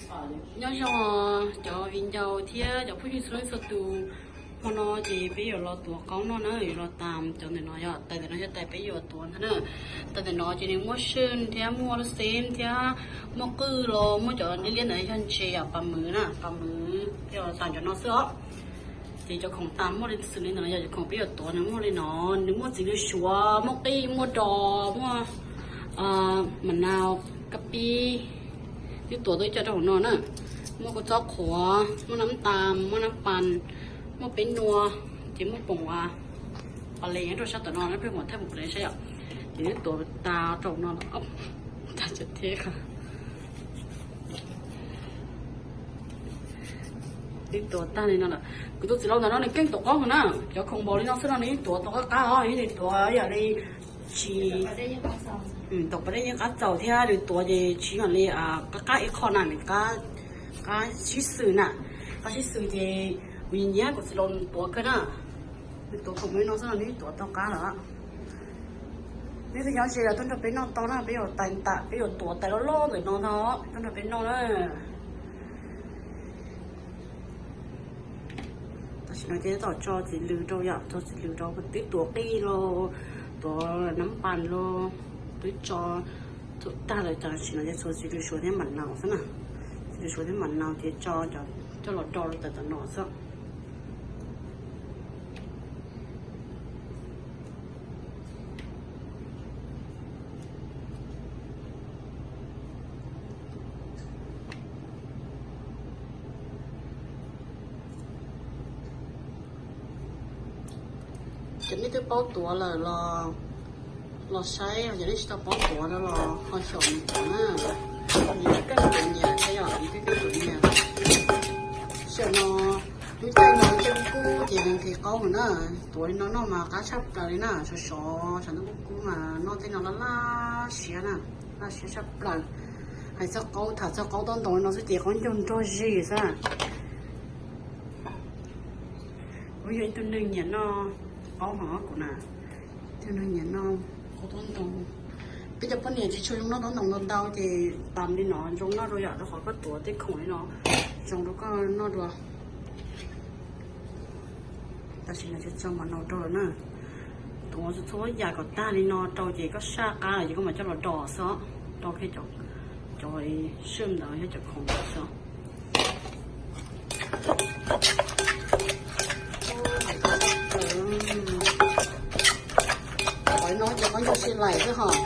Nyob zoo cov viv ncaus thiab cov phooj ywg txhua leej txhua tus, hmo no ces peb yuav los tuav qaub noj na, yuav los tas cov ntawm no, yog tais ntawm no yog tais peb yuav tuav ntag na. Tais ntawm no ces nws muaj seej thiab muaj lub xeeb thiab muaj qwj los muaj cov liab liab ntawd yog ntses, yog pas mws na, pas mws thiab tas cov no xwb os. Ces cov khoom tas muaj li xws li ntawm no, yog cov khoom peb yuav tuav nws muaj li no, nws muaj txiv lws suav, muaj qij, muaj dos, muaj mam nau, kab pib, twb tuav tau ib co rau hauv no na. Muaj kua txob qhuav, muaj nab tas, muaj nab pas, muaj peb nua, ces muaj poom uas pas les nyob rau sab tom no, peb mam thaij poom pas les saib yom. Ces twb tuav tas rau hauv no, tas cov thiab. Twb tuav tag li no lawm. Kuv tus txiv laus ntawm no nws keej tuav qaub heev na, cov khoom npaum li no xwb no nws yeej tuav tau qab qab os, nws tuav yam li tsis, tau pas dej yeej qab txaus thiab nws tuav ces tsis mam li qab qab ib qho na, nws qab sib xws na, qab sib xws ces kuv nyiam nyiam kuv txiv laus tuav kawg na. Nws tuav khoom li no xwb no nws tuav tau qab lawm. Neb twb nyob ze los tuaj nrog peb noj tau na, peb yuav tais ntam, peb yuav tuav tais loj loj ntawm no tau, tuaj nrog peb noj na. Tam sim no ces tab tom tso txiv lws rau yom, tso txiv lws rau, twb tuav qij los, tuav nab pas los, twb tso tag lawm, tam sim no ces tshuav txiv lws suav thiab mam nau xwb na. Txiv lws suav thiab mam nau ces tso, coj los do rau tais tom no xwb. Ces nej twb paub tuav lawm los, los saib, yog nej tsis tau paub tuav no los ho xyaum mus tuav na. Nws tsis kaj tuav nyias thiab yom, nws twb kaj tuav nyias. Xyaum no, lub caij no caij kub kub ces nws nqhis qaub heev na, tuav li no noj mas qab tshaj plaws li na, sov sov, sov ntuj kub kub mas noj tej no laj laj siab na, laj siab tshaj plaws. Hais txog qaub, tham txog qaub tob ntoo no xwb ces qaub ncaug nrog zis xwb. Kuv yog ib tug neeg nyiam noj qaub heev kuv na, ib tug neeg nyiam noj qaub tob ntoo. Peb cov poj niam tsis tshua zoo noj tob ntoo ntau ntau ces tas li no zoo noj rau yom, rau qhov koj tuav tej khoom li no zoo rau koj noj dua. Tam sim no tso mam nau rau lawm na. Tuav txhua yam kom tag li no rau ces koj saj qab lawm ces koj mam coj los do xwb, do kiag cov seej ntawd thiab cov khoom ntawd xwb. Qhov no ces qaub ncaug sib laim xwb hos.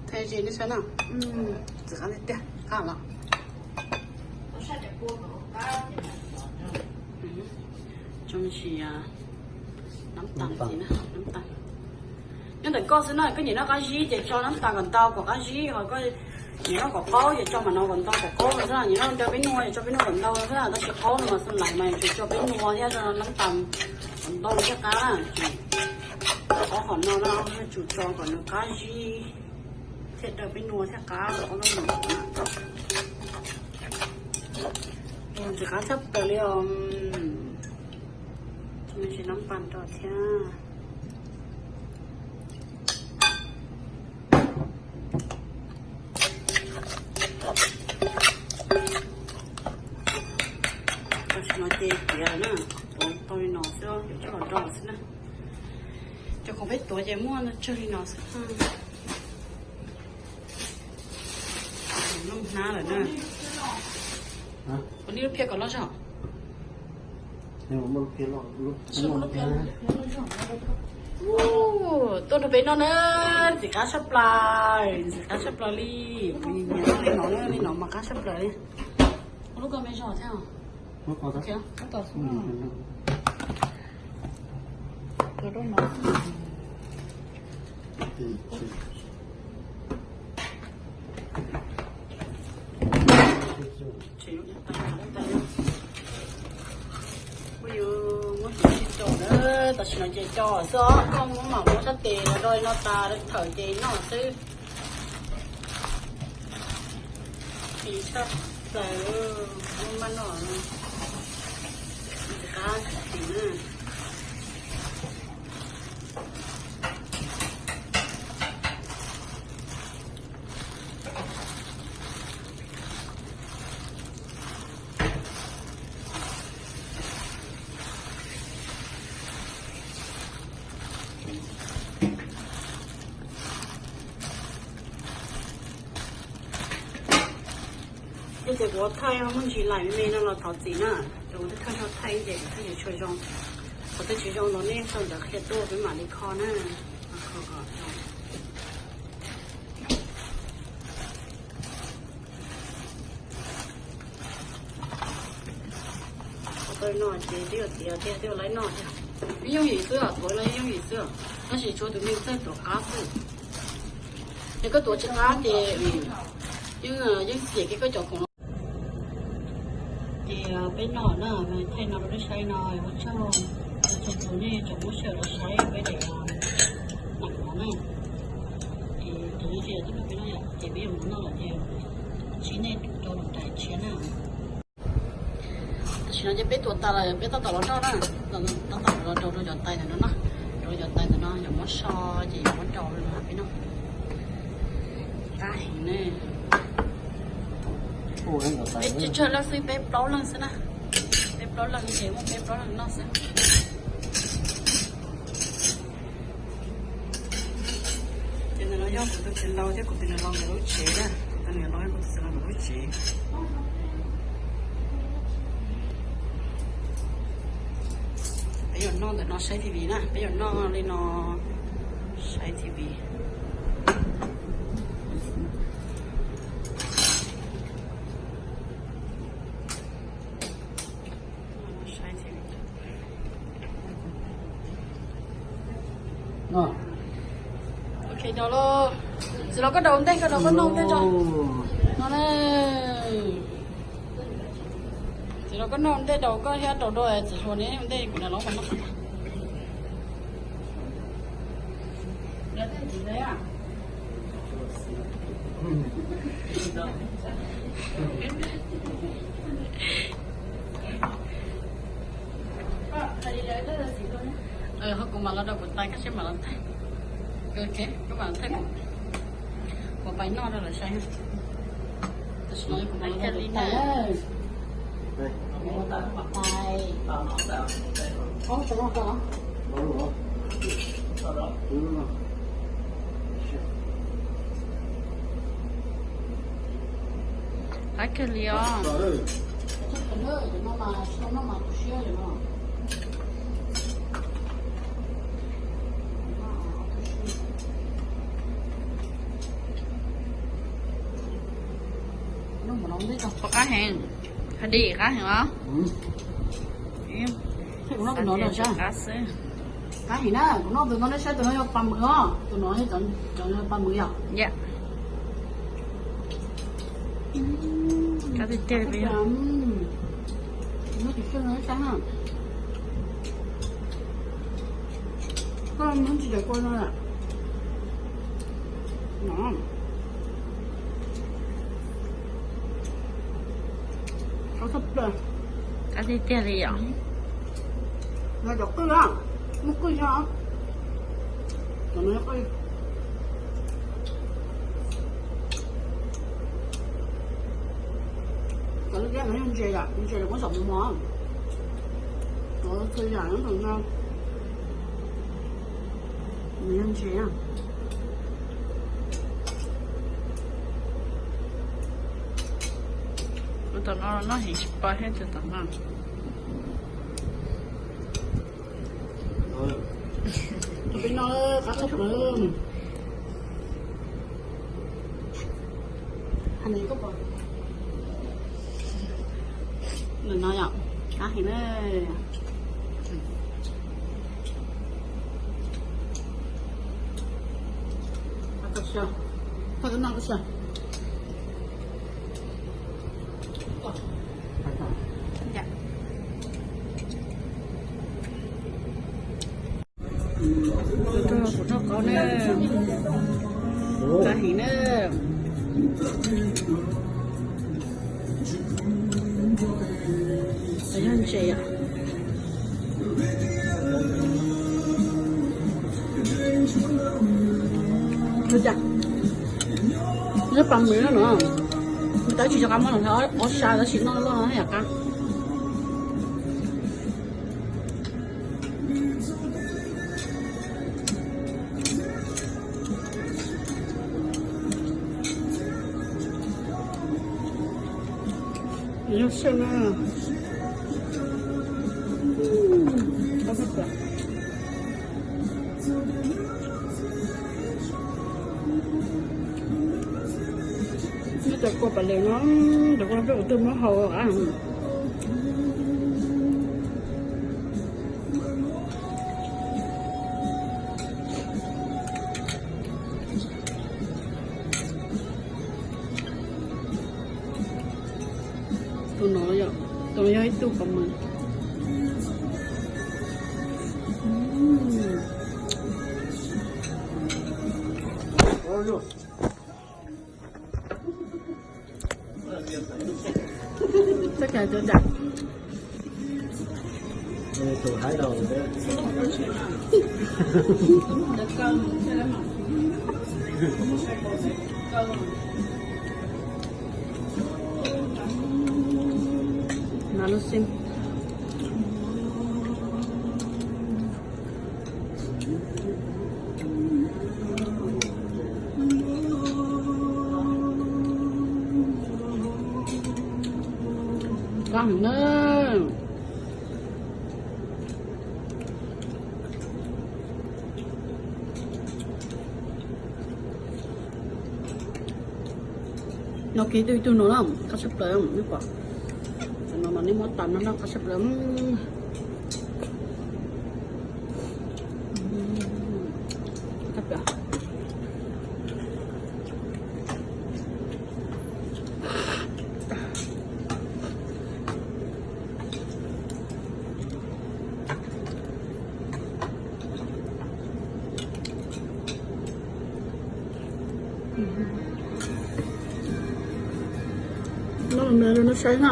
Thaij ze nej saib na, txiv qab tiag tiag, qab los. Tso me ntsis nab tas, nab tas. Nyob ntawm koj xwb na, koj nyiam noj qab zib ces tso nab tas kom ntau kom qab zib, ho koj nyiam noj kom qaub ces tso mam no kom ntau kom qaub no xwb, nyiam noj nrog peb nua ces tso peb nua kom ntau xwb, tab sis qaub no mas xwb laiv mas yuav tsum tso peb nua thiab tso nab tas kom ntau thiaj qab na. Qaub qhov no na, yuav tsum tso kom nws qab zib thiaj daws peb nua thiaj qab, qaub no. Ntxim qab tshaj plaws li os. Tsis nab pas rau thiab. Tam sim no ces tiav lawm na, tuav tau li no xwb, yuav coj los do xwb na. Cov khoom peb tuav ces muaj tsawg li no xwb. Noj hnab lawm na. Ua ib lub phiab kom loj zog. Tuaj nrog peb noj na, ntxim qab tshaj plaws, ntxim qab tshaj plaws li. Kuv nyiam noj li no, li no mas qab tshaj plaws li. Ua lub ko me zog thiab. Kuv yuav muab tsis tso na, tam sim no ces tso xwb os, koj muab mam muab sab tes los rau no tas thawm ces noj xwb. Tshaj plaws, muaj maj noj, qab tsis na. Ces kuv ua thaij muaj ntsis laim me no los thov txim na, ces kuv twb thaij thaij ces kuv thaij yuav tshua zoo. Qhov twg tsis zoo los nej sau ntawv qhia tuaj peb mam li kho na. Kho kom zoo. Ua tau no ces twb yuav tiav tiag, twb yuav laib noj thiab. Ib yooj yim xwb, tuav los ib yooj yim xwb, tab sis tshuav tus neeg txawj tuav qab xwb. Ces koj tuav tsis qab ces yeej, yeej xiam kiag koj cov khoom no. Ces peb noj na, thaij no rau nej saib no, ua tsaug, ua tsaug tus nej tseem muab share los saib peb daim nam no na. Ces tus no ces twb noj peb noj yom, ces peb yuav mus noj lawm ces ntsib nej rau lwm daim tshiab na. Tam sim no ces peb tuav tas lawm, peb tab tom los noj na, tab tom los rau rau cov tais ntawm no na, rau cov tais ntawm no yuav muab so ces yuav muab rau peb noj. Qab heev ne. Peb tsawg tsawg leej xwb, peb plaub leej xwb na, peb plaub leej ces muaj peb plaub leej noj xwb. Ces ntawm no yog kuv tus txiv laus thiab kuv tus niam laus nkawd lub tsev na, kuv tus niam laus thiab kuv tus txiv laus nkawd lub tsev. Peb yuav noj ntawm no saib T V na, peb yuav noj li no saib T V. Ok, txiv laus koj daus ntej, koj daus koj noj ntej tso. No ne. Txiv laus koj noj ntej, daus koj thiab, daus dua txiv hluas neb ntej kuv niam laus mas noj. Ho kuv mam los rau kuv tais, koj seb mam los thaij. Ok, koj mam los thaij kuv, kuv pais noj rau lawv saib. Tam sim no kuv mam los rau kuv tais. Qab kawg li os. Qab heev, qab heev os. Qab xwb. Qab heev na, kuv noj tus no nej saib, tus no yog pas mws os, tus no yog cov pas mws yom. Qab tiag tiag li. Noj tsis xyeej no saib na. Koj muab tsis cov kua no. Qab tiag tiag li yom. Yog cov qwj na, muaj qwj nyob. Cov no qwj. Cov lub tiab no yog ntses yom, ntses lawv muab xaum mos mos. Cov txhua yam nyob ntawm no nws yog ntses na. Kuv tom no noj heev tsis pab thiab tus tom no. Peb noj qab tshaj plaws. Ntawm no yom, qab heev na. Thaij koj noj koj saib. Kuv noj qaub na, qab heev na. Ces yom, nyob pas mws no, tab tsis rov qab muab los ob sab tab sis noj loj no yom qab. Yog siab na. Nyob cov kua pas lem no, cov kua peb ua twg muab hau. Tus no yom, tus no yog ib tug pas mws. Txoj cai tuaj dam. Mas lub xim. Qab heev na. No kiv tug ib tug no na, qab tshaj plaws nej pom. Cov no mas nej muab tas no na, qab tshaj plaws. No me no saib na.